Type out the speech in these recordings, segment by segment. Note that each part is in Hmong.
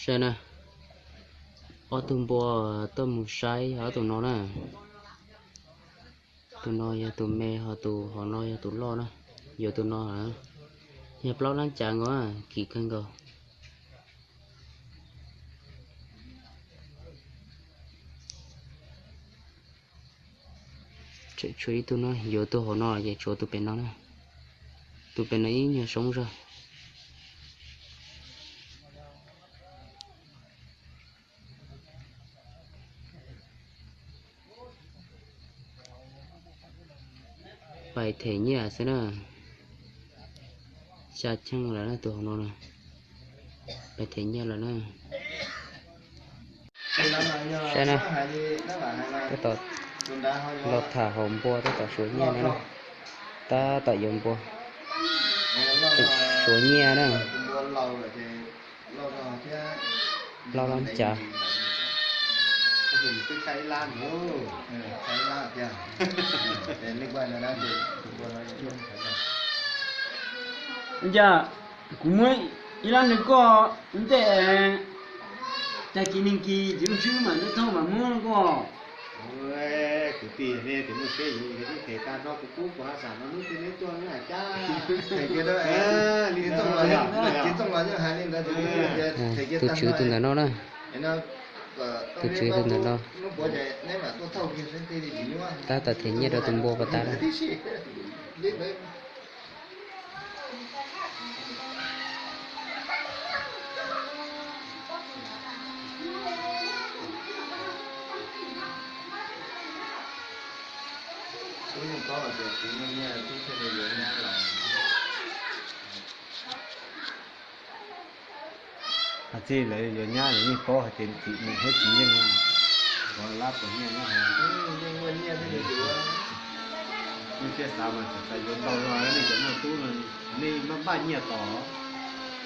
Saib na, ob tug npua tuaj mus saib ob tug no na. Tus no yog tus me, ho tus hauv no yog tus loj na. Yuav tus no, yog plaub lab cav nkaus, kim kawg nkaus. Tseem tshuav ib tug no, yuav tus hauv no ces tshuav tus pem no na. Tus pem no ib nyuag soob zog. Pais them nyiaj xwb na. Xya cheej lawm na tus hauv no na. Pais them nyiaj lawm na. Saib na, tab tom los tham hauv npua tab tom suav nyiaj no na. Tab tom yuav npua, suav nyiaj na. Plaub lab cav. Cas kuv muab ib lab nrog koj ua ntej, tag kis neeg kis txiv Looj Tswb mam tuaj thauj mam muab rau koj. Kuv tij ne, tus muaj siab yuav, kuv them tag no kuv pub kuv ha xam no hnub twg neb tuaj neb hais cab. Tus tswv tus ntawm no na. Tus tswv tus ntawm no. Tab tom them nyiaj rau tus npua pas tas na. Tub yeej paub hais tias txiv muaj nyiaj tub thiaj li yuav nyab los. Hais txij lawv yuav nyab lawv yeej paub hais tias txiv, niam thiab txiv yeej ua lab puas nyiaj, yeej muaj nyiaj thiaj li yuav. Nej thiaj xav mas txawm xav yuav ntau no nej cov muaj tub no, nej maj npaj nyiaj tos.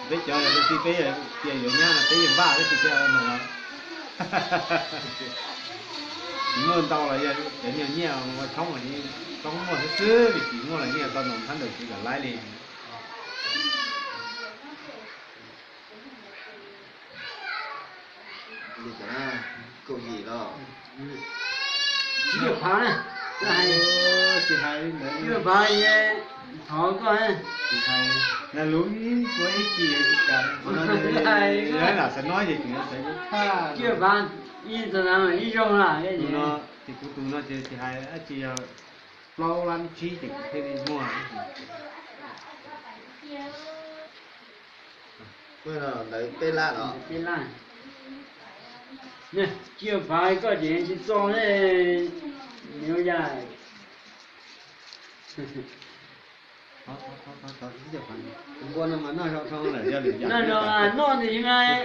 Peb cov yog leej twg peb tias yuav nyab no peb yeej npaj peb tsis tias no. Tsis muaj ntau los yog cov nyuag nyiaj ua tshoob, tshoob muaj xwb xwb, tsis muaj los yeej tau ntaus nthab ntawm txiv kam laib li. Kaum yim los? Tsis phav na, tsis hais, tsis phav thov koj. Tsis hais, na lub ib puas ib kis ib cas, lam xav no ces tseem xav yuav tshaj. Tsis phav ib txog ib zaug na, no ces kuv tus no ces tsis hais dab tsi, yog plaub lab tsib ces kuv thiaj li muag. Ntawd peb lab los? Tsis phav koj ces tsis txo ne, nws ua cas? Noj no noj ntawm mas